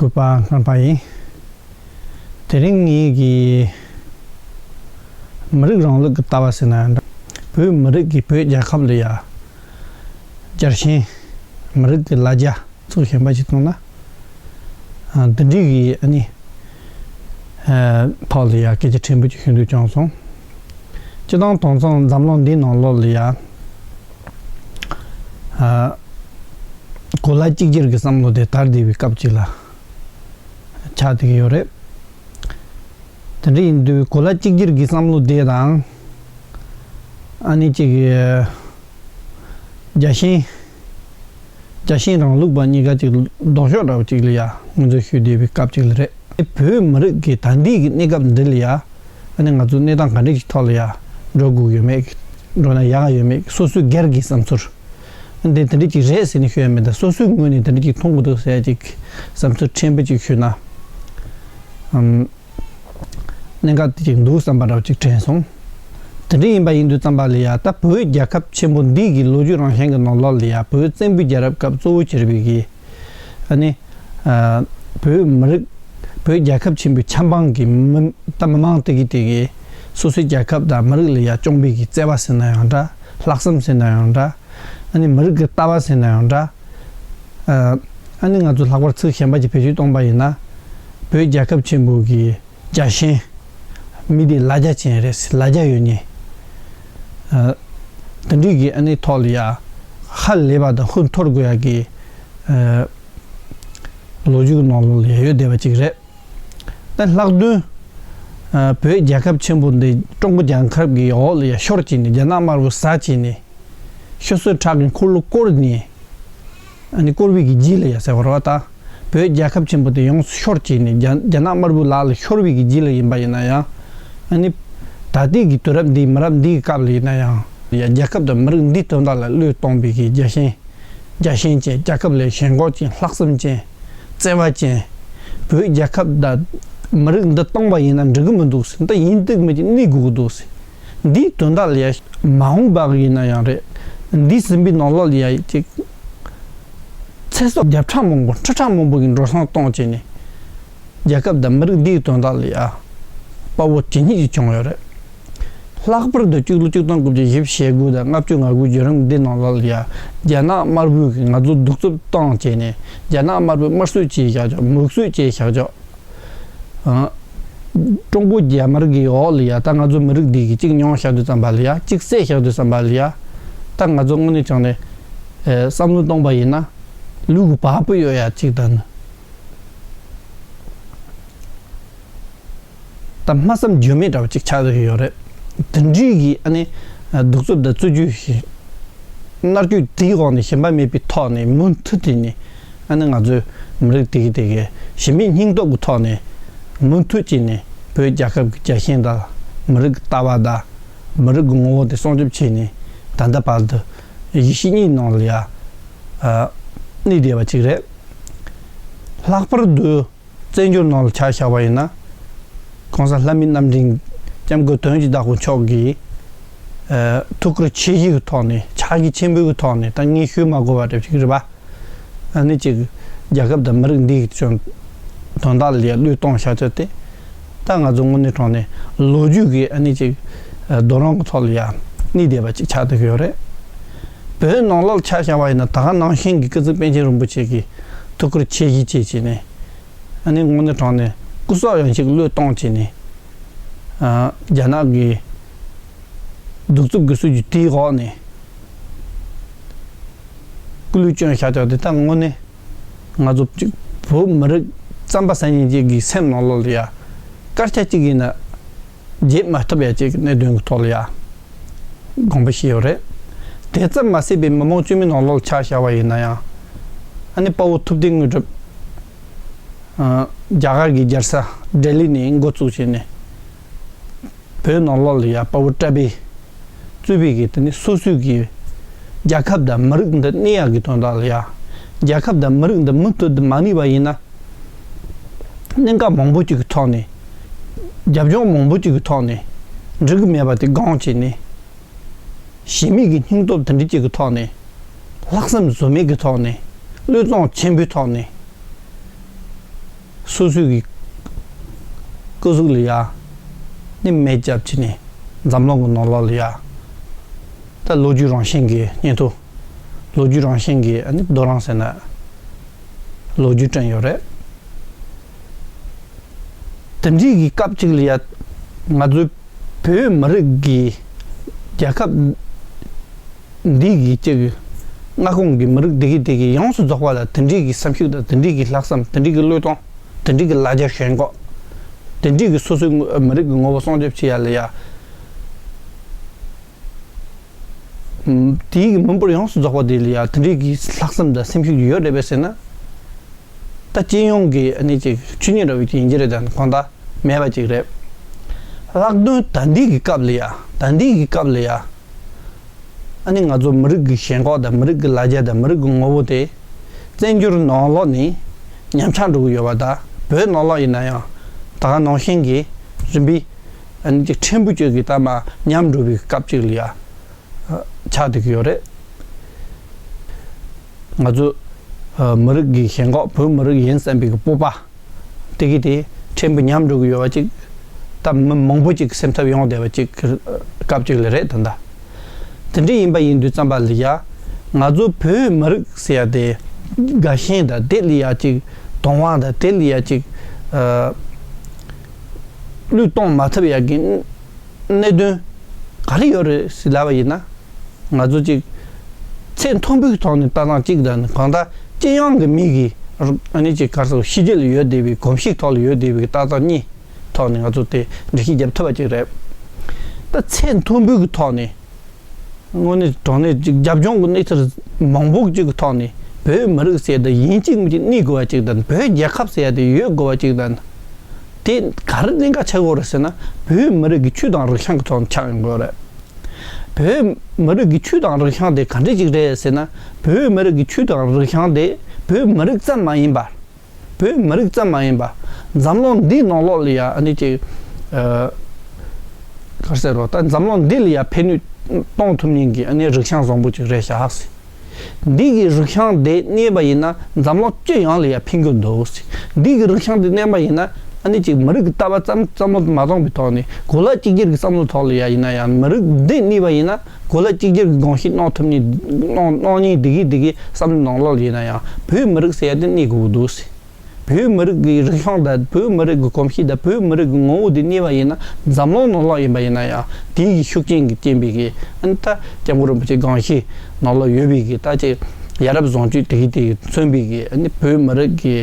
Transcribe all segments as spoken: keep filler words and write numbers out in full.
གུས་པ་སྔགས་པ་ཡིན། དེ་རིང་ངེད་ཀྱི་མི་རིགས་རིང་ལུགས་ཀྱི་ལྟ་བ་ཟེར་ན་ཡང་འདྲ། བོད་མི་རིགས་ཀྱིས་བོད་རྒྱལ་ཁབ་ལ་ཡ་རྒྱལ་ཞེན། མི་རིགས་ཀྱི་ལ་རྒྱ་ཚུགས་ཞེན་པ་ཞིག་བཏང་ན། ཨ། འདི་འདྲའི་གི་ཨ་ནི། ཨ། ཐོག་ལ་ཡ་སྐད་ཆ་ཕྲན་བུ་ཅིག་ཞུ་འདོད་བྱུང་སོང་། སྤྱིར་བཏང་དེང་སང་འཛམ་གླིང་འདིའི་ནང་ལོགས་ལ་ཡ། ཨ། གོ་ལ་གཅིག་གྱུར་གྱི་བསམ་བློ་དེ་དར་བསྡད་པའི་སྐབས་ཅིག་ལ་ཆགས་བསྡད་ཀྱི་ཡོད་རེད། དེ་འདྲ་ཡིན་དུས་གོ་ལ་གཅིག་གྱུར་གྱི་བསམ་བློ་དེ་དང་། ཨ་ནི་གཅིག་གི་རྒྱལ་ཞེན། རྒྱལ་ཞེན་རིང་ལུགས་པ་གཉིས་ཀ་ཅིག་ལྡོག་ཕྱོགས་འདྲ་བོ་ཅིག་ལ་ཡ་ངོས་འཛིན་ཞུས་བསྡད་པའི་སྐབས་ཅིག་ལ་རེད། བོད་མི་རིགས་ཀྱི་ད་ལྟའི་གི་གནས་སྐབས་འདི་ལ་ཡ། ཨ་ནི་ང་ཚོ་གནས་སྟངས་ག་འདྲ་ཞིག་ཐོག་ལ་ཡ་འགྲོ་དགོས་ཡོད་མེད། འགྲོ་ན་ཡག་ཡོད་མེད། སོ་སོའི་སྒེར་གྱི་བསམ་ཚུལ། འདི་དེ་འདྲ་ཅིག་རེད་ཟེར་ནས་ཤོད་ཡ་མེད། ད་སོ་སོའི་ངོས་ནས་དེ་འདྲ་ཅིག་མཐོང་གི་འདུག་ཟེར་ཡ་ཅིག་བསམ་ཚུལ་ཕྲན་བུ་ཅིག་ཞུས་ན། ཨམ། གནད་འགག་དེ་ཅིག་འདུག་བསམ་པ་འདྲ་བོ་ཅིག་དྲན་སོང་། དེ་འདྲ་ཡིན་པ་ཡིན་དུས་ཙམ་པ་ལ་ཡ། ད་བོད་རྒྱལ་ཁབ་ཆེན་པོ་འདི་གི་ལོ་རྒྱུས་རིང་ཞེན་གྱི་ནང་ལོགས་ལ་ཡ། བོད་བཙན་པོའི་རྒྱལ་རབས་སྐབས་གཙོ་བོ་གྱུར་པའི་གི། ཨ་ནི། ཨ། བོད་མི་རིགས། བོད་རྒྱལ་ཁབ་ཆེན་པོའི་ཆབ་འབངས་ཀྱི་མི། ད་མི་མང་དེ་གི་དེ་གི་སོ་སོའི་རྒྱལ་ཁབ་དང་མི་རིགས་ལ་ཡ་བཅངས་པའི་གི་བརྩེ་བ་ཟེར་ན་ཡང་འདྲ། ལྷག་བསམ་ཟེར་ན་ཡང་འདྲ། ཨ་ནི་མི་རིགས་ཀྱི་ལྟ་བ་ཟེར་ན་ཡང་འདྲ། ཨ། ཨ་ནི་ང་ཚོ་ལྷག་པར་ཚིག་གཞན་པ་ཅིག་བེད་སྤྱོད་གཏོང་པ་ཡིན་ན། བོད་རྒྱལ་ཁབ་ཆེན་པོ་གི་རྒྱལ་ཞེན། མི་དེ་ལ་རྒྱ་ཅན་རེད། ལ་རྒྱ་ཡོད་མཁན། ཨ། དེ་འདྲའི་གི་ཨ་ནི་ཐོག་ལ་ཡ། ཧ་ལས་པ་དང་ཧུར་ཐོར་དགོས་ཡ་གི། ཨ། ལོ་རྒྱུས་ཀྱི་ནང་ལོགས་ལ་ཡ་ཡོད་བསྡད་པ་ཅིག་རེད། ད་ལྷག་དོན། ཨ། བོད་རྒྱལ་ཁབ་ཆེན་པོ་འདི་ཀྲུང་གོ་རྒྱལ་ཁབ་ཀྱི་འོག་ལ་ཡ་ཤོར་བྱས་ནས། རྒྱ་ནག་དམར་པོས་ཟ་བྱས་ནས། ཆུ་ཚོད་ཁྲག་གི་འཁོར་ལོ་བསྐོར་ནས། ཨ་ནི་བསྐོར་བའི་གི་རྗེས་ལ་ཡ་ཟེར་བ་རེད་པ། ད་བོད་རྒྱལ་ཁབ་ཆེན་པོ་དེ་ཡོངས་སུ་ཤོར་བྱས་ནས། རྒྱ། རྒྱ་ནག་དམར་པོའི་ལག་ལ་ཤོར་བའི་གི་རྗེས་ལ་ཡིན་པ་ཡིན་ན་ཡང་། ཨ་ནི་ད་ལྟའི་གི་དུས་རབས་འདི་མི་རབས་འདིའི་སྐབས་ལ་ཡིན་ན་ཡང་། ཡ། རྒྱལ་ཁབ་དང་མི་རིགས་འདིའི་དོན་དག་ལ་བློས་གཏོང་བའི་གི་རྒྱལ་ཞེན། རྒྱལ་ཞེན་ཅན། རྒྱལ་ཁབ་ལ་ཞེན་ཁོག་ཅན། ལྷག་བསམ་ཅན། བརྩེ་བ་ཅན། བོད་རྒྱལ་ཁབ་དང་མི་རིགས་འདི་བཏང་པ་ཡིན་ན་འགྲིག་གི་མི་འདུག་ཟེར། འདི་ཡིན་གཏུག་མི་གཅིག་གནས་དགོས་ཀྱི་འདུག་ཟེར། འདིའི་དོན་དག་ལ་ཡ། མ་འོངས་པ་ཡིན་ན་ཡང་རེད། འདི་ཟིན་པའི་ནང་ལོགས་ལ་ཡ་ཅིག་ཚེ་སྲོག་བརྒྱ་ཕྲག་མང་པོ་ཁྲི་ཕྲག་མང་པོ་གི་འགྲོ་སོང་གཏོང་བྱས་ནས། རྒྱལ་ཁབ་དང་མི་རིགས་འདིའི་དོན་དག་ལ་ཡ། དཔའ་བོ་ཇི་སྙེད་ཅིག་བྱུང་ཡོད་རེད། ལྷག་པར་དུ་གཅིག་ལོ་ཆིག་སྟོང་དགུ་བརྒྱ་བཞི་བཅུ་ཞེ་དགུ་དང་ལྔ་བཅུ་ང་དགུ་བརྒྱུད་རིམ་འདི་ནང་ལོགས་ལ་ཡ། རྒྱ་ནག་དམར་པོས་ང་ཚོ་གདུག་རྩུབ་བཏང་བྱས་ནས། རྒྱ་ནག་དམར་པོས་དམར་གསོད་བྱས་བཞག་ཆོག་མུ་གསོད་བྱས་བཞག་ཆོག་ཨ། ཀྲུང་གོ་རྒྱ་དམར་གྱི་འོག་ལ་ཡ། ད་ང་ཚོ་མི་རིགས་འདི་གི་གཅིག་མྱོང་བཞག་དུས་ཙམ་པ་ལ་ཡ། གཅིག་བསད་བཞག་དུས་ཙམ་པ་ལ་ཡ། ད་ང་ཚོ་དངོས་གནས་དྲང་གནས། ཨེ། བསམ་བློ་གཏོང་པ་ཡིན་ན། ལུས་ཀྱི་བ་སྤུ་གཡོ་ཡ་གཅིག་དང་། ད་སྨྲ་བསམ་བརྗོད་མེད་འདྲ་བོ་གཅིག་ཆགས་བསྡད་ཡོད་རེད། དེ་འདྲའི་གི་ཨ་ནི་གདུག་རྩུབ་དང་རྩུབ་སྤྱོད་ཞིག་མནར་གཅོད་དེའི་འོག་ནས་ཞེན་པ་མེད་པའི་ཐོག་ནས་མུ་མཐུད་དེ་ནས། ཨ་ནི་ང་ཚོའི་མི་རིགས་དེ་གི་དེ་གི་གཞི་མེད་སྙིང་སྟོབས་ཀྱི་ཐོག་ནས་མུ་མཐུད་བྱས་ནས། བོད་རྒྱལ་ཁབ་ཀྱི་རྒྱལ་ཞེན་དང་མི་རིགས་ཀྱི་ལྟ་བ་དང་མི་རིགས་ཀྱི་ངོ་བོ་དེ་སྲུང་སྐྱོབ་བྱས་ནས། ད་ལྟ་བར་དུ་གཞིས་བྱེས་གཉིས་ནང་ལ་ཡ། ཨ། གནས་བསྡད་པ་ཅིག་རེད། ལྷག་པར་དུ་བཙན་བྱོལ་ནང་ལ་ཆ་བཞག་པ་ཡིན་ན། ༸གོང་ས་ལྷ་མིའི་རྣམ་འདྲེན་སྐྱབས་མགོན་དོན་གྱི་བདག་པོ་མཆོག་གིས། ཨ། ཐུགས་ཁུར་ཆེ་བཞེས་ཀྱི་ཐོག་ནས། ཕྱག་རྗེས་ཆེན་པོའི་གི་ཐོག་ནས། ད་ངས་ཞུས་མ་དགོས་པ་འདྲ་ཞིག་རེད་པ། ཨ་ནི་ཅིག་རྒྱལ་ཁབ་དང་མི་རིགས་འདི་གི་དོན་དག་ལ་ཡ་བློས་གཏོང་བཞག་ཚུལ་དེ། ད་ང་ཚོ་དངོས་གནས་དྲང་གནས་ལོ་རྒྱུས་ཀྱི་ཨ་ནི་ཅིག་རྡོ་རིང་གི་ཐོག་ལ་ཡ་གནས་བསྡད་པ་ཅིག་ཆགས་བསྡད་ཀྱི་ཡོད་རེད། བོད་ནང་ལོགས་ལ་ཆ་བཞག་པ་ཡིན་ན། ད་ག་ནང་བཞིན་གྱི་སྐུ་ཚེ་པཎ་ཆེན་རིན་པོ་ཆེ་གིས་ཐུགས་ཁུར་ཆེ་བཞེས་བྱས་བྱས་ནས། ཨ་ནི་དངོས་གནས་དྲང་གནས་སྐུ་སྲོག་ཡང་ཅིག་བློས་གཏོང་བྱས་ནས། ཨ། རྒྱ་ནག་གི་གདུག་རྩུབ་ཀྱི་སྲིད་ཇུས་དེའི་འོག་ནས་སྐུ་ལུས་བསྐྱོན་བཞག་ཆོག་དེ། ད་དངོས་གནས་ང་ཚོ་གཅིག་བོད་མི་རིགས་རྩམ་པ་ཟ་མཁན་ཅིག་གི་སེམས་ནང་ལོགས་ལ་ཡ། སྐར་ཆ་གཅིག་ཡིན་ན་བརྗེད་མ་ཐུབ་ཡ་ཅིག་གནད་དོན་གྱི་ཐོག་ལ་ཡ་དགོངས་པ་བཞེས་ཡོད་རེད། དེ་ཙམ་མ་ཟད་པའི་མི་མང་བཅོས་མའི་ནང་ལོགས་ལ་ཆ་བཞག་པ་ཡིན་ན་ཡང་། ཨ་ནི་དཔའ་བོ་ཐུབ་བསྟན་དངོས་གྲུབ། ཨ། རྒྱ་གར་གྱི་རྒྱལ་ས་ལྡི་ལི་ནས་འགོ་བཙུགས་བྱས་ནས། བོད་ནང་ལོགས་ལ་ཡ་དཔའ་བོ་བཀྲ་བྷེ་གཙོས་པའི་གི་དེ་ནི་སོ་སོའི་གི་རྒྱལ་ཁབ་དང་མི་རིགས་འདི་གནས་ཡག་གི་དོན་དག་ལ་ཡ། རྒྱལ་ཁབ་དང་མི་རིགས་འདི་མུ་མཐུད་དུ་མ་གནས་པ་ཡིན་ན། གནད་འགག་མང་པོ་ཅིག་གི་ཐོག་ནས། རྒྱབ་ལྗོངས་མང་པོ་ཅིག་གི་ཐོག་ནས་འགྲིག་གི་མེད་པ་དེ་དགོངས་བྱས་ནས། གཞི་མེད་ཀྱི་སྙིང་སྟོབས་དེ་འདྲ་ཅིག་གི་ཐོག་ནས། ལྷག་བསམ་ཟོལ་མེད་ཀྱི་ཐོག་ནས། བློས་གཏོང་ཆེན་པོའི་ཐོག་ནས། སོ་སོའི་གི་སྐུ་གཟུགས་ལ་ཡ་ནི་མེ་བརྒྱབ་བྱས་ནས་འཛམ་གླིང་གི་ནང་ལོགས་ལ་ཡ། ད་ལོ་རྒྱུས་རང་བཞིན་གྱི་སྙན་ཐོ། ལོ་རྒྱུས་རང་བཞིན་གྱི་ཨ་ནི་རྡོ་རིང་ཟེར་ན་ལོ་རྒྱུས་བསྐྲུན་ཡོད་རེད། དེ་འདྲའི་གི་སྐབས་གཅིག་ལ་ཡ་ང་ཚོའི་བོད་མི་རིགས་ཀྱི་རྒྱལ་ཁབ་འདི་གི་གཅིག་མངའ་ཁོངས་ཀྱི་མི་རིགས་འདི་གི་འདི་གི་ཡོངས་སུ་རྫོགས་པ་ལ་དེ་འདྲའི་གི་བསམ་ཤུགས་དང་དེ་འདྲའི་གི་ལྷག་བསམ། དེ་འདྲའི་གི་བློས་གཏོང་། དེ་འདྲའི་གི་ལ་རྒྱ་ཞེན་ཁོག། དེ་འདྲའི་གི་སོ་སོའི་མི་རིགས་ཀྱི་ངོ་བོ་སྲུང་སྐྱོབ་བྱེད་ཡ་ལ་ཡ། དེའི་གི་མི་འབོར་ཡོངས་སུ་རྫོགས་པ་དེ་ལ་ཡ་དེ་འདྲའི་གི་ལྷག་བསམ་དང་སེམས་ཤུགས་ཡོད་རེད་པས་ཟེར་ན། ད་སྤྱི་ཡོངས་ཀྱི་ཨ་ནི་ཅིག་ཆོས་ཉིད་ར་བའི་ཅིག་ཡིན་གྱི་རེད་དང་གང་ལྟར་མེད་པ་ཅིག་རེད། ལྷག་དོན་ད་འདི་གི་སྐབས་ལ་ཡ། ད་འདི་གི་སྐབས་ལ་ཡ། ཨ་ནི་ང་ཚོ་མི་རིགས་ཀྱི་ཞེན་ཁོག་དང་མི་རིགས་ཀྱི་ལ་རྒྱ་དང་མི་རིགས་ཀྱི་ངོ་བོ་དེ་བཙན་བྱོལ་ནང་ལོགས་ནས་ཉམས་ཆག་འགྲོ་གི་ཡོད་པ་དང་། བོད་ནང་ལོགས་ཡིན་ན་ཡང་ད་ག་ནང་བཞིན་གྱི་རིམ་པས་ཨ་ནི་ཅིག་ཕྲན་བུ་ཅིག་གི་ད་མ་ཉམས་འགྲོ་བའི་སྐབས་ཅིག་ལ་ཡ་ཆགས་བསྡད་ཀྱི་ཡོད་རེད། ང་ཚོ་ཨ་མི་རིགས་ཀྱི་ཞེན་ཁོག། བོད་མི་རིགས་ཡིན་བསམ་པའི་གི་སྤོབས་པ་དེ་གི་དེ་ཕྲན་བུ་ཉམས་འགྲོ་གི་ཡོད་པ་ཅིག། ད་མི་མང་པོ་ཅིག་སེམས་འཚབ་ཡོང་བསྡད་པ་ཅིག་སྐབས་ཅིག་ལ་རེད་ད་ལྟ། དེ་འདྲ་ཡིན་པ་ཡིན་དུས་ཙམ་པ་ལ་ཡ། ང་ཚོ་བོད་མི་རིགས་ཟེར་ཡ་དེ་དགའ་ཞེན་དང་དེ་ལ་ཡ་ཅིག་དུང་བ་དང་དེ་ལ་ཡ་ཅིག་ཨ་བློས་གཏོང་མ་ཐུབ་ཡ་གི་གནད་དོན་ག་རེ་ཡོད་རེད་ཟེར་ལབ་པ་ཡིན་ན། ང་ཚོ་ཅིག་ཚད་མཐོན་པོའི་ཐོག་ནས་ལྟ་སྟངས་གཅིག་དང་། གང་ལྟར་སྤྱི་ཡོངས་ཀྱི་མི་གི་ཨ་ནི་ཅིག་ག་རེ་ཟེར། ཕྱི་རྒྱལ་ལ་ཡོད་བསྡད་པའི་གོམས་གཤིས་ཐོག་ལ་ཡོད་བསྡད་པའི་ལྟ་སྟངས་གཉིས་ཐོག་ནས་ང་ཚོ་དེ་འགྲེལ་བཤད་རྒྱབ་ཐུབ་པ་ཅིག་རེད། ད་ཚད་མཐོན་པོའི་གི་ཐོག་ནས་དངོས་གནས་དྲང་གནས་ཅིག་རྒྱབ་ལྗོངས་ཀྱི་གནས་ཚུལ་མང་པོ་ཅིག་གི་ཐོག་ནས་བོད་མི་རིགས་ཟེར་དེ་ཡིན་གཅིག་མིན་གཅིག་གནས་དགོས་པ་ཅིག་དང་། བོད་རྒྱལ་ཁབ་ཟེར་དེ་ཡོད་དགོས་པ་ཅིག་དང་། དེ་ག་རེ་གནད་འགག་ཆགས་ཀྱི་ཡོད་རེད་ཟེར་ན། བོད་མི་རིགས་ཀྱི་ཆོས་དང་རིག་གཞུང་གི་ཐོག་ནས་ཆགས་ཡོང་གི་ཡོད་རེད། བོད་མི་རིགས་ཀྱི་ཆོས་དང་རིག་གཞུང་དེ་ག་འདྲ་ཅིག་རེད་ཟེར་ན། བོད་མི་རིགས་ཀྱི་ཆོས་དང་རིག་གཞུང་དེ་བོད་མི་རིགས་ཙམ་མ་ཡིན་པར། བོད་མི་རིགས་ཙམ་མ་ཡིན་པ། འཛམ་གླིང་འདིའི་ནང་ལོགས་ལ་ཡ་ཨ་ནི་ཅིག་ཨ་ག་རེ་ཟེར་རོ། ད་འཛམ་གླིང་འདི་ལ་ཡ་ཕན་ནུས་གཏོང་ཐུབ་མཁན་གྱི་ཨ་ནི་རིག་གཞུང་བཟང་པོ་ཅིག་རེད་ཤག་ཟེར། འདི་གི་རིག་གཞུང་དེ་གནས་པ་ཡིན་ན་འཛམ་གླིང་སྤྱི་ཡོངས་ལ་ཡ་ཕན་གྱི་འདུག་ཟེར། འདི་གི་རིག་གཞུང་དེ་གནས་པ་ཡིན་ན་ཨ་ནི་ཅིག་མི་རིགས་ཀྱི་ལྟ་བ་ཙམ་བསམ་བློ་མ་བཏང་པའི་ཐོག་ནས། གོ་ལ་གཅིག་གྱུར་གྱི་བསམ་བློ་ཐོག་ལ་ཡ་ཡིན་ན་ཡང་། མི་རིགས་འདི་གནས་པ་ཡིན་ན་གོ་ལ་གཅིག་གྱུར་གྱི་དགོངས་གཞི་གནང་ཐུབ་མཁན་གནང་གནང་མཁན་འདི་གི་འདི་གི་བསམ་བློའི་ནང་ལོགས་ལ་ཡིན་ན་ཡང་། བོད་མི་རིགས་ཟེར་ཡ་དེ་གནས་དགོས་ཀྱི་འདུག་ཟེར། བོད་མི་རིགས་ཀྱི་རིག་གཞུང་དང་། བོད་མི་རིགས་ཀྱི་གོམས་གཤིས་དང་། བོད་མི་རིགས་ཀྱི་ངོ་བོ་དེ་གནས་པ་ཡིན་ན། འཛམ་གླིང་ནང་ལོགས་ཡིན་པ་ཡིན་ན་ཡང་། དེའི་གི་ཤུགས་རྐྱེན་གྱིས་རྐྱེན་པའི་གི་ཨ་ནི་ད་སྐྱབས་མགོན་རིན་པོ་ཆེ་དགོངས་གཞི་ནང་ལོགས་ཡོད་པའི་གི་ད་ཅིག་ཡ་རབས་བཟང་སྤྱོད་དེ་གི་དེ་གི་མཚོན་པའི་གི་ཨ་ནི་བོད་མི་རིགས་ཀྱི་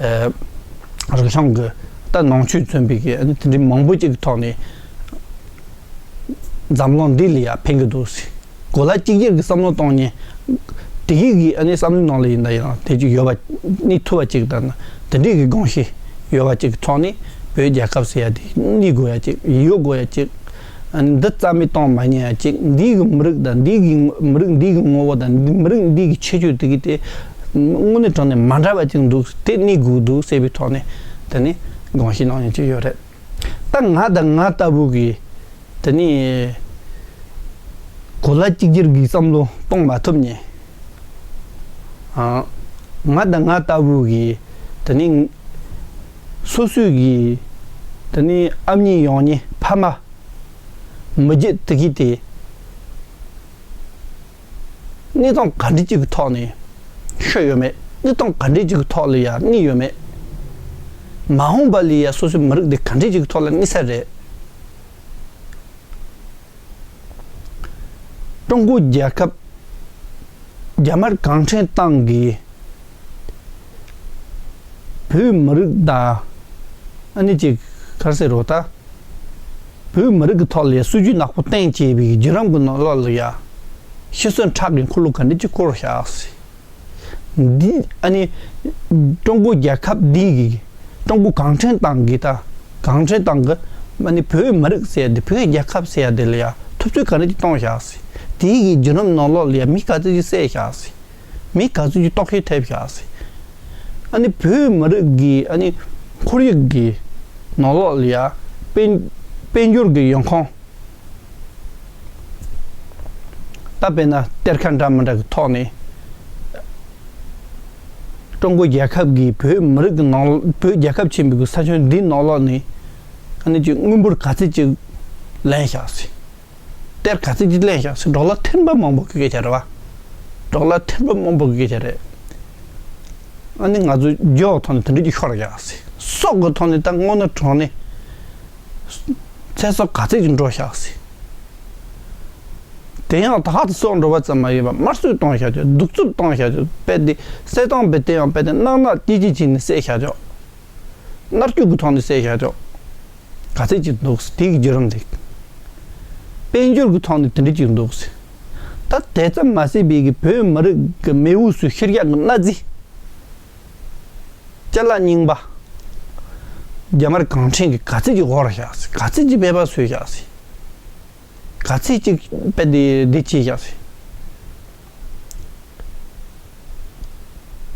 ཨ་རིག་གཞུང་གི་ད་ནང་ཆོས་མཚོན་པའི་གི་ཨ་ནི་དེ་འདྲའི་མང་པོ་ཅིག་གི་ཐོག་ནས། འཛམ་གླིང་འདི་ལ་ཡ་ཕན་གྱི་འདུག་ཟེར། གོ་ལ་གཅིག་གྱུར་གྱི་བསམ་བློ་གཏོང་མཁན་དེ་གི་གི་ཨ་ནི་བསམ་བློའི་ནང་ལ་ཡིན་ན་ཡང་དེ་ཅིག་ཡོད་པ། གནས་ཐུབ་པ་ཅིག་དང་། དེ་འདྲའི་གི་དགོངས་གཞི་ཡོད་པ་ཅིག་གི་ཐོག་ནས་བོད་རྒྱལ་ཁབ་ཟེར་ཡ་དེ་གནས་དགོས་ཡ་ཅིག། ཡོད་དགོས་ཡ་ཅིག། ཨ་ནི་འདི་རྩ་མེད་གཏོང་མ་ཉན་ཡ་ཅིག། འདི་གི་མི་རིགས་དང་། འདི་གི་མི་རིགས་འདི་གི་ངོ་བོ་དང་། འདི་མི་རིགས་འདི་གི་ཁྱད་ཆོས་དེ་གི་དེ་དངོས་གནས་དྲང་གནས་མ་འདྲ་བ་ཅིག་འདུག། དེ་གནས་དགོས་འདུག་ཟེར་བའི་ཐོག་ནས་དེ་ནས་དགོངས་གཞི་གནང་མཁན་ཅིག་ཡོད་རེད། ད་ང་དང་ང་ལྟ་བུ་གི་དེ་ནི་གོ་ལ་གཅིག་གྱུར་གྱི་བསམ་བློ་གཏོང་མ་ཐུབ་ནས། ཨ། ང་དང་ང་ལྟ་བུ་གི་དེ་ནི་སོ་སོའི་གི་དེ་ནི་ཨ་མྱེས་ཡང་མྱེས་ཕ་མ་མི་རྒྱུད་དེ་གི་དེ། གནས་སྟངས་ག་འདྲ་ཅིག་གི་ཐོག་ནས་ཤི་ཡོད་མེད། གནས་སྟངས་ག་འདྲ་ཅིག་གི་ཐོག་ལ་ཡ་གནས་ཡོད་མེད། མ་འོངས་པ་ལ་ཡ་སོ་སོའི་མི་རིགས་འདི་ག་འདྲ་ཅིག་གི་ཐོག་ལ་གནས་ས་རེད། ཀྲུང་གོ་རྒྱལ་ཁབ་རྒྱ་དམར་གུང་ཁྲན་ཏང་གིས་བོད་མི་རིགས་དང་ཨ་ནི་ཅིག་ག་རེ་ཟེར་རོ། ད་བོད་མི་རིགས་ཀྱི་ཐོག་ལ་སྲིད་ཇུས་ནག་པོ་བཏིང་བྱས་པའི་བརྒྱུད་རིམ་གྱི་ནང་ལོགས་ལ་ཡ་ཤི་གསོན་ཁྲག་གི་འཁོར་ལོ་ག་འདྲ་ཅིག་བསྐོར་བཞག་ཟེར། འདི་ཨ་ནི་ཀྲུང་གོ་རྒྱལ་ཁབ་འདི་གི་ཀྲུང་གོ་གུང་ཁྲན་ཏང་གི་ད་གུང་ཁྲན་ཏང་གི་ཨ་ནི་བོད་མི་རིགས་ཟེར་ཡ་འདི། བོད་རྒྱལ་ཁབ་ཟེར་ཡ་འདི་ལ་ཡ་ཐུབ་ཚོད་ག་འདྲ་ཅིག་གཏོང་བཞག་ཟེར། དེའི་གི་བརྒྱུད་རིམ་ནང་ལོགས་ལ་ཡ་མི་ག་ཚོད་ཅིག་བསད་བཞག་ཟེར། མི་ག་ཚོད་ཅིག་ལྟོགས་ཤི་ཐེབས་བཞག་ཟེར། ཨ་ནི་བོད་མི་རིགས་ཀྱི་ཨ་ནི་ཁོར་ཡུག་གི་ནང་ལོགས་ལ་ཡ་དཔལ་དཔལ་འབྱོར་གྱི་ཡོང་ཁུངས། ད་དཔེར་ན་གཏེར་ཁ་འདྲ་མི་འདྲ་གི་ཐོག་ནས་ ཀྲུང་གོ་རྒྱལ་ཁབ་ཀྱི་བོད་མི་རིགས་ཀྱི་ནང་བོད་རྒྱལ་ཁབ་ཆེན་པོའི་གི་ས་ཁྱོན་འདིའི་ནང་ལོགས་ནས་ཨ་ནི་ཅིག་དངུལ་འབོར་ག་ཚད་ཅིག་ལེན་བཞག་ཟེར། གཏེར་ག་ཚད་ཅིག་ལེན་བཞག་ཟེར། ཌོ་ལར་ཐེར་འབུམ་མང་པོ་གི་སྐད་ཆ་རེད་བ། ཌོ་ལར་ཐེར་འབུམ་མང་པོ་གི་སྐད་ཆ་རེད། ཨ་ནི་ང་ཚོ་རྒྱུ་ཐོག་ནས་དེ་འདྲ་ཅིག་ཤོར་བཞག་ཟེར། སྲོག་གི་ཐོག་ནས་ད་དངོས་གནས་དྲང་གནས་ཚེ་སྲོག་ག་ཚད་ཅིག་འགྲོ་བཞག་ཟེར། དེ་ཡང་ད་ཧ་ཏུ་སྲོག་འགྲོ་བ་ཙམ་མ་ཡིན་པར་དམར་གསོད་བཏང་བཞག་ཅིག་གདུག་རྩུབ་བཏང་བཞག་ཅིག་དཔེ་དེ་བསད་བཏང་བས་དེ་ཡང་དཔེ་དེ་གནག་གནག་སྐྱིད་སྐྱིད་བྱས་ནས་བསད་བཞག་ཅིག་མནར་གཅོད་ཀྱི་ཐོག་ནས་བསད་བཞག་ཅིག་ག་ཚད་ཅིག་འདུག་ཟེར། དེ་གི་བརྒྱུད་རིམ་དེ། དཔལ་འབྱོར་གྱི་ཐོག་ནས་དེ་འདྲ་ཅིག་འདུག་ཟེར། ད་དེ་ཙམ་མ་ཟད་པའི་གི་བོད་མི་རིགས་ཀྱི་མེས་པོ་ཚོའི་ཤེས་རྒྱ་གི་གནའ་རྫས། ཅ་ལག་རྙིང་པ། རྒྱ་དམར་གུང་ཁྲན་གྱིས་ག་ཚད་ཅིག་འབོར་བཞག་ཟེར། ག་ཚད་ཅིག་སྦས་པ་བཟོས་བཞག་ཟེར། ག་ཚད་ཅིག་དཔེ་དེ་འདི་བྱས་བཞག་ཟེར།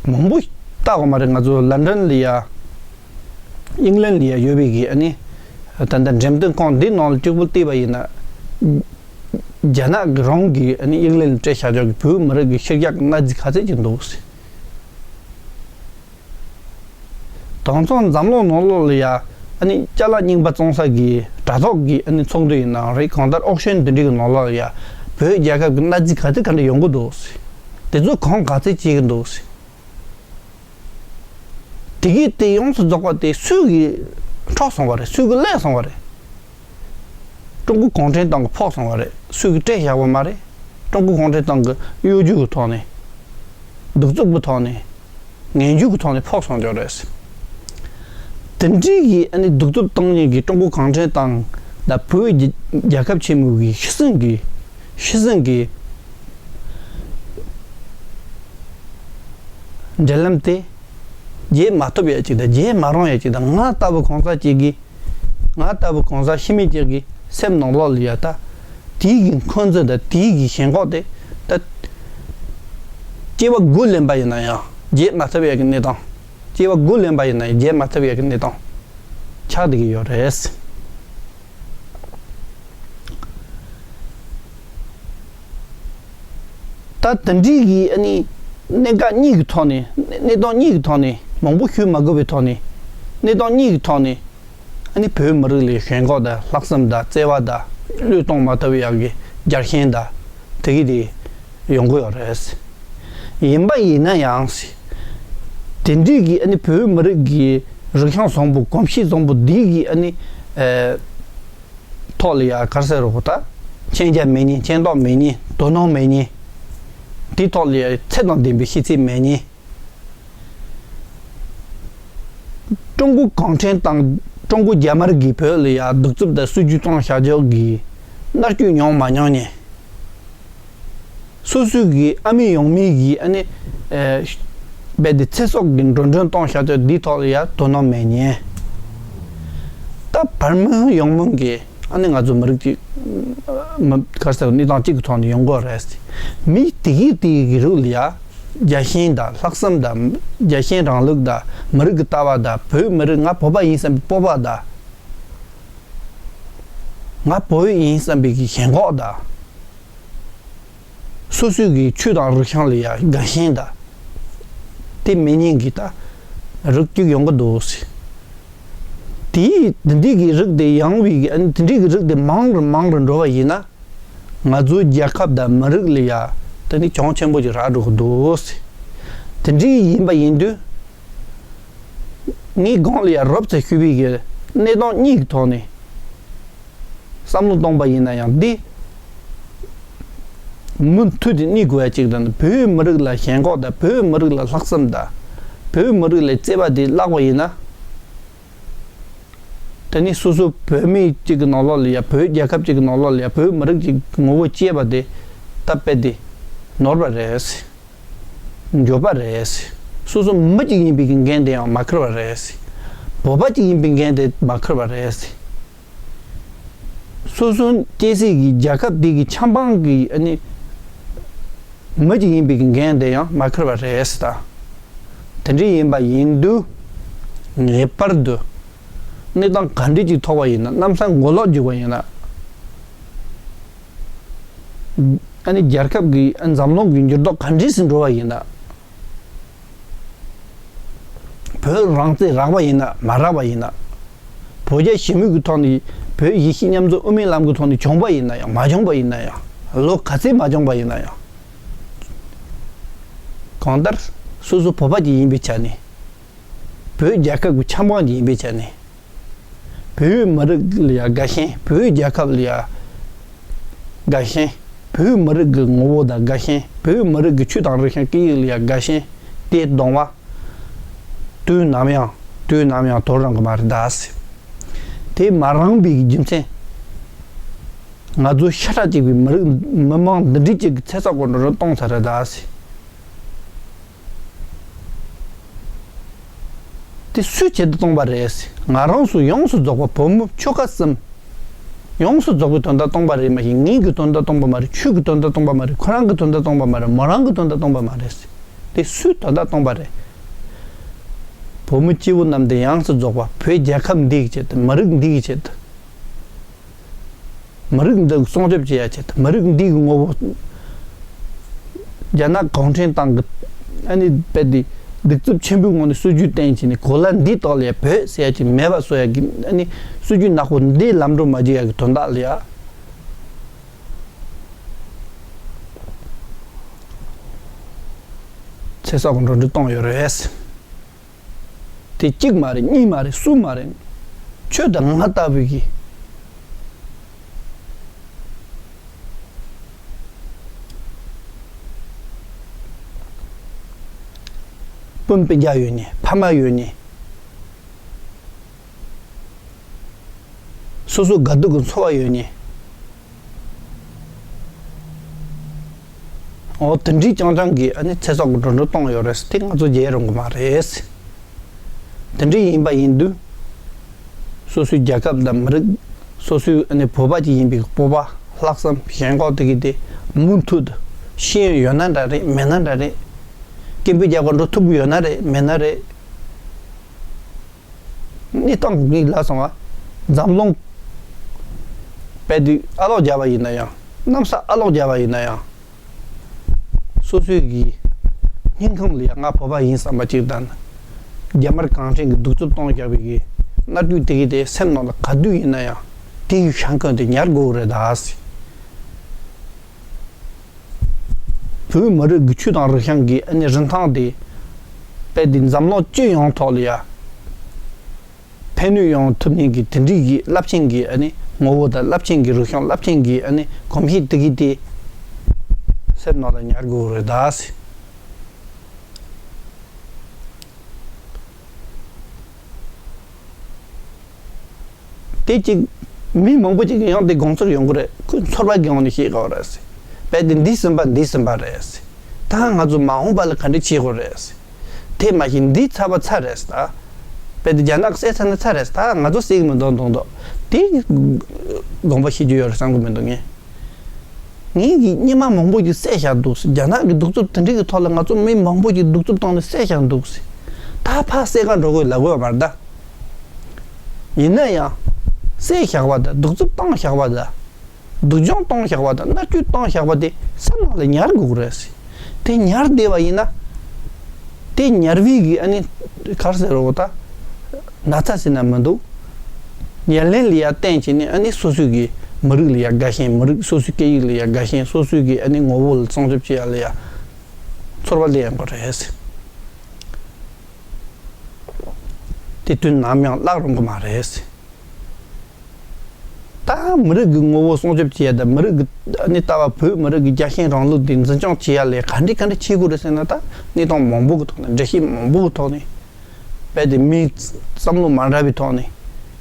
མང་པོ་བལྟ་དགོས་མ་རེད། ང་ཚོ་ལན་ཌན་ལ་ཡ། ཨིང་ལན་ལ་ཡ་ཡོད་པའི་གི་ཨ་ནི། ད་ལྟ་འགྲེམས་སྟོན་ཁང་འདི་ནང་ལ་གཅིག་པུ་བལྟས་པ་ཡིན་ན། རྒྱ་ནག་གི་རང་གི་ཨ་ནི་ཨིང་ལན་ལ་སྤྲད་བཞག་ཆོག་གི་བོད་མི་རིགས་ཀྱི་ཤེས་རྒྱ་གི་གནའ་རྫས་ག་ཚད་ཅིག་འདུག་ཟེར། དེང་སང་འཛམ་གླིང་ནང་ལོགས་ལ་ཡ་ཨ་ནི་ཅ་ལག་རྙིང་པ་བཙོང་ས་གི་དྲ་ཐོག་གི་ཨ་ནི་ཚོགས་འདུ་ཡིན་ནའང་རེད། གང་ལྟར་ཨོག་ཤན་འདི་འདྲའི་གི་ནང་ལོགས་ལ་ཡ་བོད་རྒྱལ་ཁབ་ཀྱི་གནའ་རྫས་ག་ཚད་ག་འདྲ་ཡོང་གི་འདུག་ཟེར། དེ་ཚོ་གང་ག་ཚད་བྱེད་ཀྱི་འདུག་ཟེར། དེ་གི་དེ་ཡོངས་སུ་རྫོགས་པ་དེ་སུས་ཀྱིས་འཕྲོག་སོང་བ་རེད། སུས་ཀྱིས་བསླད་སོང་བ་རེད། ཀྲུང་གོ་གུང་ཁྲན་ཏང་གིས་ཕོག་སོང་བ་རེད། སུས་ཀྱིས་སྤྲད་བཞག་པ་མ་རེད། ཀྲུང་གོ་གུང་ཁྲན་ཏང་གི་གཡོ་སྒྱུ་གི་ཐོག་ནས། གདུག་རྩུབ་ཀྱི་ཐོག་ནས། ངན་ཇུས་ཀྱི་ཐོག་ནས་ཕོག་སོང་ཆོག་རེད། དེ་འདྲའི་གི་ཨ་ནི་གདུག་རྩུབ་བཏང་མཁན་གྱི་ཀྲུང་གོ་གུང་ཁྲན་ཏང་དང་བོད་རྒྱ་རྒྱལ་ཁབ་ཆེན་མོ་གི་ཤི་གསོན་གྱི་ཤི་གསོན་གྱི་འབྲེལ་ལམ་དེ་བརྗེད་མ་ཐུབ་ཡ་ཅིག་དང་བརྗེད་མ་རུང་ཡ་ཅིག་དང་། ང་ལྟ་བུ་གང་ཟག་ཅིག་གི་ང་ལྟ་བུ་གང་ཟག་ཤི་མི་ཅིག་གི་སེམས་ནང་ལོགས་ལ་ཡ་ད་དེའི་གི་འཁོན་འཛིན་དང་དེའི་གི་ཞེན་ཁོག་དེ་ད་སྐྱེ་བ་དགུ་ལེན་པ་ཡིན་ན་ཡང་བརྗེད་མ་ཐུབ་ཡ་གི་གནས་སྟངས། སྐྱེ་བ་དགུ་ལེན་པ་ཡིན་ན་ཡང་བརྗེད་མ་ཐུབ་ཡ་གི་གནས་སྟངས་ཆགས་བསྡད་ཀྱི་ཡོད་རེད། ད་དེ་འདྲའི་གི་ཨ་ནི་གནད་འགག་གཉིས་ཀྱི་ཐོག་ནས། གནས་སྟངས་གཉིས་ཀྱི་ཐོག་ནས། མང་པོ་ཞུ་མ་དགོས་པའི་ཐོག་ནས། གནས་སྟངས་གཉིས་ཀྱི་ཐོག་ནས་ཨ་ནི་བོད་མི་རིགས་ལ་ཞེན་ཁོག་དང་ལྷག་བསམ་དང་བརྩེ་བ་དང་བློས་གཏོང་མ་ཐུབ་ཡག་གི་རྒྱལ་ཞེན་དང་དེ་གི་དེ་ཡོང་གི་ཡོད་རེད། ཡིན་པ་ཡིན་ན་ཡང་། དེ་འདྲའི་གི་ཨ་ནི་བོད་མི་རིགས་ཀྱི་རིག་གཞུང་བཟང་པོ། གོམས་གཤིས་བཟང་པོ་འདི་གི་ཨ་ནི་ཨེ། ཐོག་ལ་ཡ་ག་རེ་ཟེར་རོ་ད། མཁྱེན་རྒྱ་མེད་མཁན། མཁྱེན་རྟོགས་མེད་མཁན། དོ་སྣང་མེད་མཁན། དེའི་ཐོག་ལ་ཡ་ཚད་དང་ལྡན་པའི་ཤེས་ཚད་མེད་མཁན། ཀྲུང་གོ་གུང་ཁྲན་ཏང་། ཀྲུང་གོ་རྒྱ་དམར་གྱིས་བོད་ལ་ཡ་གདུག་རྩུབ་དང་སྲིད་ཇུས་བཏང་བཞག་ཆོག་གི་མནར་གཅོད་མྱོང་མ་མྱོང་མཁན། སོ་སོའི་གི་ཨ་མི་ཡང་མི་གི་ཨ་ནི་ཨེ། རྦད་དེ་ཚེ་སྲོག་གི་འགྲོ་གྲོན་གཏོང་བཞག་ཆོག་འདིའི་ཐོག་ལ་ཡ་དོ་སྣང་མེད་མཁན། ད་བར་མི་ཡོང་མིན་གི་ཨ་ནི་ང་ཚོ་མི་རིགས་གཅིག་མི་ག་རེ་ཟེར། གནས་སྟངས་གཅིག་གི་ཐོག་ནས་ཡོང་དགོས་རེད། མི་དེ་གི་དེ་གི་རིགས་ལ་ཡ་རྒྱལ་ཞེན་དང་ལྷག་བསམ་དང་། རྒྱལ་ཞེན་རིང་ལུགས་དང་། མི་རིགས་ཀྱི་ལྟ་བ་དང་། བོད་མི་རིགས། ང་བོད་པ་ཡིན་བསམ་པའི་སྤོབས་པ་དང་། ང་བོད་ཡིན་བསམ་པའི་གི་ཞེན་ཁོག་དང་། སོ་སོའི་གི་ཆོས་དང་རིག་གཞུང་ལ་ཡ་དགའ་ཞེན་དང་། དེ་མེད་མཁན་གི་ད་རིགས་གཅིག་ཡོང་གི་འདུག་ཟེར། དེའི་དེ་འདྲའི་གི་རིགས་དེ་ཡོང་བའི་གི་ཨ་ནི་དེ་འདྲའི་གི་རིགས་དེ་མང་རུ་མང་རུ་འགྲོ་བ་ཡིན་ན། ང་ཚོའི་རྒྱལ་ཁབ་དང་མི་རིགས་ལ་ཡ་དེ་ནི་གྱོང་ཆེན་པོ་ཅིག་རག་འགྲོ་གི་འདུག་ཟེར། དེ་འདྲའི་ཡིན་པ་ཡིན་དུས། ངས་གོང་ལ་ཡ་རོབ་ཙམ་ཞུས་པའི་གི་གནས་སྟངས་གཉིས་ཀྱི་ཐོག་ནས་བསམ་བློ་གཏོང་པ་ཡིན་ན་ཡང་། འདི་མུ་མཐུད་དེ་གནས་དགོས་ཡ་གཅིག་དང་། བོད་མི་རིགས་ལ་ཞེན་ཁོག་དང་། བོད་མི་རིགས་ལ་ལྷག་བསམ་དང་། བོད་མི་རིགས་ལ་བརྩེ་བ་དེ་བརླག་པ་ཡིན་ན། དེ་ནི་སོ་སོ་བོད་མི་གཅིག་གི་ནང་ལོགས་ལ་ཡ། བོད་རྒྱལ་ཁབ་གཅིག་གི་ནང་ལོགས་ལ་ཡ་བོད་མི་རིགས་གཅིག་གི་ངོ་བོ་བཅད་པ་དེ་ད་རྦད་དེ་ནོར་བ་རེད། འགྱོད་པ་རེད། སོ་སོ་མི་གཅིག་ཡིན་པའི་གི་འགན་དེ་ཡང་མ་འཁུར་བ་རེད། བོད་པ་གཅིག་ཡིན་པའི་འགན་དེ་མ་འཁུར་བ་རེད། སོ་སོ་སྐྱེས་སའི་གི་རྒྱལ་ཁབ་དེ་གི་ཆབ་འབངས་གི་ཨ་ནི་མི་གཅིག་ཡིན་པའི་གི་འགན་དེ་ཡང་མ་འཁུར་བ་རེད་ད། དེ་འདྲ་ཡིན་པ་ཡིན་དུས། ངེས་པར་དུ་གནས་སྟངས་ག་འདྲ་ཅིག་ཐོགས་པ་ཡིན་ན། གནམ་ས་མགོ་ལོག་རྒྱུག་པ་ཡིན་ན། ཨ་ནི་རྒྱལ་ཁབ་ཀྱི། ཨ། འཛམ་གླིང་གི་འགྱུར་ལྡོག་ག་འདྲས་སུ་འགྲོ་བ་ཡིན་ན། བོད་རང་བཙན་རག་པ་ཡིན་ན་མ་རག་པ་ཡིན་ན། བོད་རྒྱ་ཞི་མོལ་གྱི་ཐོག་ནས་བོད་ཡེ་ཤུ་མཉམ་འཛོམས་དབུ་མའི་ལམ་གྱི་ཐོག་ནས་བྱུང་པ་ཡིན་ན་ཡང་མ་བྱུང་པ་ཡིན་ན་ཡང་། ལོ་ག་ཚོད་མ་བྱུང་པ་ཡིན་ན་ཡང་། གང་ལྟར་སོ་སོ་བོད་པ་ཅིག་ཡིན་པའི་ཆ་ནས། བོད་རྒྱལ་ཁབ་ཀྱི་ཆབ་འབངས་ཅིག་ཡིན་པའི་ཆ་ནས། བོད་མི་རིགས་ལ་ཡང་དགའ་ཞེན། བོད་རྒྱལ་ཁབ་ལ་ཡང་དགའ་ཞེན། བོད་མི་རིགས་ཀྱི་ངོ་བོ་དང་དགའ་ཞེན། བོད་མི་རིགས་ཀྱི་ཆོས་དང་རིག་གཞུང་སྐད་ཡིག་ལ་ཡང་དགའ་ཞེན། དེ་གདོང་པ། དུས་ནམ་ཡང་། དུས་ནམ་ཡང་དོར་རན་གི་མ་རེད་ད་ཟེར། དེ་མ་རན་པའི་རྒྱུ་མཚན། ང་ཚོ་ཤ་ཁྲག་གཅིག་པའི་མི་རིགས་མི་མང་འདི་འདྲའི་གཅིག་གི་ཚེ་སྲོག་གི་འགྲོ་གྲོན་གཏོང་ཚར་རེད་ད་ཟེར། དེ་སུའི་ཆེད་དུ་བཏང་པ་རེད། ང་རང་ཚོ་ཡོངས་སུ་རྫོགས་པ་བོད་མི་ཆོལ་ཁ་གསུམ། ཡོངས་སུ་རྫོགས་པའི་དོན་དག་བཏང་པ་རེད་མ་གཞི། ངའི་གི་དོན་དག་བཏང་པ་མ་རེད། ཁྱོད་ཀྱི་དོན་དག་བཏང་པ་མ་རེད། ཁོ་རང་གི་དོན་དག་བཏང་པ་མ་རེད། མོ་རང་གི་དོན་དག་བཏང་པ་མ་རེད། དེ་སུའི་དོན་དག་བཏང་པ་རེད། བོད་མི་སྐྱེ་བོ་རྣམས་དེ་ཡོངས་སུ་རྫོགས་པ་བོད་རྒྱལ་ཁབ་འདིའི་ཆེད་དུ། མི་རིགས་འདིའི་ཆེད་དུ། མི་རིགས་འདི་སྲུང་སྐྱོབ་བྱེད་ཡ་ཆེད་དུ། མི་རིགས་འདི་གི་ངོ་བོ་རྒྱ་ནག་གུང་ཁྲན་ཏང་གི་ཨ་ནི་རྦད་དེ་གདུག་རྩུབ་ཆེན་པོའི་ངང་ནས་སྲིད་ཇུས་བསྟན་བྱས་ནས། གོ་ལ་འདིའི་ཐོག་ལ་ཡ་བོད་ཟེར་ཡ་ཅིག་མེད་པ་བཟོ་ཡ་གི་ཨ་ནི་སྲིད་ཇུས་ནག་པོ་འདི་ལམ་འགྲོ་མ་བྱེད་ཡ་གི་དོན་དག་ལ་ཡ་ཚེ་སྲོག་གི་འགྲོ་གྲོན་གཏོང་ཡོད་རེད། དེ་གཅིག་མ་རེད། གཉིས་མ་རེད། གསུམ་མ་རེད། ཁྱོད་དང་ང་ལྟ་བུའི་གི་སྤུན་སྤུན་ཀྱག་ཡོད་ནི། ཕ་མ་ཡོད་ནི། སོ་སོ་དགའ་སྡུག་གི་འཚོ་བ་ཡོད་ནི། འོ་དེ་འདྲའི་རྐྱང་རྐྱང་གིས་ཨ་ནི་ཚེ་སྲོག་གི་འགྲོ་གྲོན་གཏོང་ཡོད་རེད། དེ་ང་ཚོ་བརྗེད་རུང་གི་མ་རེད། དེ་འདྲ་ཡིན་པ་ཡིན་དུས། སོ་སོའི་རྒྱལ་ཁབ་དང་མི་རིགས། སོ་སོའི་ཨ་ནི་བོད་པ་ཅིག་ཡིན་པའི་སྤོབས་པ། ལྷག་བསམ། ཞེན་ཁོག་དེ་གི་དེ་མུ་མཐུད་དུ་ཤེས་ཡོན་ཡོད་ན་འདྲ་རེད། མེད་ན་འདྲ་རེད། སྐད་འབོད་རྒྱག་པར་འགྲོ་ཐུབ་ཀྱི་ཡོད་ན་རེད། མེད་ན་རེད། གནས་སྟངས་འདི་ལ་སོང་བ། འཛམ་གླིང་རྦད་དེ་ཨ་ལོག་རྒྱབ་པ་ཡིན་ན་ཡང་། གནམ་ས་ཨ་ལོག་རྒྱབ་པ་ཡིན་ན་ཡང་། སོ་སོའི་གི་སྙིང་ཁམས་ལ་ཡང་ང་བོད་པ་ཡིན་བསམ་པ་ཅིག་དང་། རྒྱ་དམར་གུང་ཁྲན་གྱིས་གདུག་རྩུབ་གཏོང་བཞག་པའི་གི་མནར་གཅོད་དེ་གི་དེ་སེམས་ནང་ལ་ག་དུས་ཡིན་ན་ཡང་དེ་གི་ཤ་འཁོན་དེ་ཉར་དགོས་རེད་ད་ཟེར། བོད་མི་རིགས་ཀྱི་ཆོས་དང་རིག་གཞུང་གི་ཨ་ནི་རིན་ཐང་དེ་རྦད་དེ་འཛམ་གླིང་སྤྱི་ཡོངས་ཐོག་ལ་ཡ་ཕན་ནུས་ཡོང་ཐུབ་མཁན་གྱི་དེ་འདྲའི་གི་རླབས་ཆེན་གྱི་ཨ་ནི་ངོ་བོ་དང་། རླབས་ཆེན་གྱི་རིག་གཞུང་། རླབས་ཆེན་གྱི་ཨ་ནི་གོམས་གཤིས་དེ་གི་དེ་སེམས་ནང་ལ་ཉར་དགོས་རེད་ད་ཟེར། དེ་གཅིག་མི་མང་པོ་ཅིག་ཡང་དེ་དགོངས་ཚུལ་ཡོང་གི་རེད། ཁོས་ཚོར་བ་གི་ངང་ནས་བཤད་དགོས་རེད་ཟེར། རྦད་དེ་འདི་ཟིན་པ་འདི་ཟིན་པ་རེད་ཟེར། ད་ང་ཚོ་མ་འོངས་པ་ལ་ག་འདྲ་བྱེད་དགོས་རེད་ཟེར། དེ་མ་གཞི་འདི་ཚར་བ་ཚར་རེད་ཟེར། ད་རྦད་དེ་རྒྱ་ནག་གིས་བསད་ཚར་ན་ཚར་རེད་ཟེར། ད་ང་ཚོ་བསད་གི་མི་འདུག་མདོག་མདོག་དེ་དགོངས་པ་བཞེས་རྒྱུ་ཡོད་རེད་བསམ་གི་མི་འདུག་ངས། ངེད་ཀྱི་སྔོན་མ་མང་པོ་ཞིག་བསད་བཞག་འདུག་ཟེར། རྒྱ་ནག་གི་གདུག་རྩུབ་དེ་འདྲ་གི་ཐོག་ལ་ང་ཚོ་མི་མང་པོ་ཞིག་གདུག་རྩུབ་བཏང་ནས་བསད་བཞག་འདུག་ཟེར། ད་ཕར་བསད་ག་འགྲོ་དགོས་ལབ་དགོས་པ་མ་རེད་ད། ཡིན་ན་ཡང་བསད་བཞག་པ་དང་། གདུག་རྩུབ་བཏང་བཞག་པ་དང་། སྡུག་སྦྱོང་བཏང་བཞག་པ་དང་། མནར་གཅོད་བཏང་བཞག་པ་དེ་སེམས་ནང་ལ་ཉར་དགོས་རེད་ཟེར། དེ་ཉར་བསྡད་པ་ཡིན་ན། དེ་ཉར་བའི་གི་ཨ་ནི་ག་རེ་ཟེར་རོ་ད། ན་ཚ་ཟེར་ན་མི་འདུག་ཉེར་ལེན་ལ་ཡ་བརྟེན་བྱས་ནས་ཨ་ནི་སོ་སོའི་གི་མི་རིགས་ལ་ཡ་དགའ་ཞེན། མི་རིགས། སོ་སོའི་སྐད་ཡིག་ལ་ཡ་དགའ་ཞེན། སོ་སོའི་གི་ཨ་ནི་ངོ་བོ་ལ་སྲུང་སྐྱོབ་བྱེད་ཡ་ལ་ཡ་ཚོར་བ་སླེབས་ཡོང་གི་རེད་ཟེར། དེ་དུས་ནམ་ཡང་བརླག་རུང་གི་མ་རེད་ཟེར། ད་མི་རིགས་ཀྱི་ངོ་བོ་སྲུང་སྐྱོབ་བྱེད་ཡ་དང་། མི་རིགས་ཀྱི་ཨ་ནི་ལྟ་བ། བོད་མི་རིགས་ཀྱི་རྒྱལ་ཞེན་རིང་ལུགས་དེ་འཛིན་སྐྱོང་བྱེད་ཡ་ལ་ག་འདྲས་ག་འདྲས་བྱེད་དགོས་རེད་ཟེར་ན། ད་གནས་སྟངས་མང་པོ་གི་ཐོག་ནས། འགྲེལ་བཤད་མང་པོ་གི་ཐོག་ནས། རྦད་དེ་མིའི་བསམ་བློ་མ་འདྲ་བའི་ཐོག་ནས།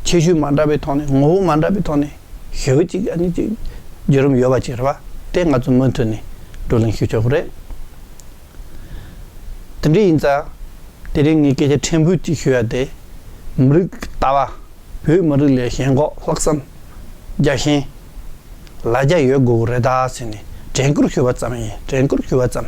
ཁྱད་ཆོས་མ་འདྲ་བའི་ཐོག་ནས། ངོ་བོ་མ་འདྲ་བའི་ཐོག་ནས་ཞེ་པོ་ཅིག་ཨ་ནི་ཅིག་བརྒྱུད་རིམ་ཡོད་པ་ཅིག་རེད་པ། དེ་ང་ཚོ་མུ་མཐུད་ནས་བགྲོ་གླེང་ཞུ་ཆོག་གི་རེད། དེ་འདྲ་ཡིན་ཙང་དེ་རིང་ངས་སྐད་ཆ་ཕྲན་བུ་ཅིག་ཞུ་ཡ་དེ། མི་རིགས་ཀྱི་ལྟ་བ། བོད་མི་རིགས་ལ་ཞེན་ཁོག། ལྷག་བསམ། རྒྱལ་ཞེན། ལ་རྒྱ་ཡོད་དགོས་རེད་ད་ཟེར་ནས་དྲན་སྐུལ་ཞུས་པ་ཙམ་ཡིན། དྲན་སྐུལ་ཞུས་པ་ཙམ།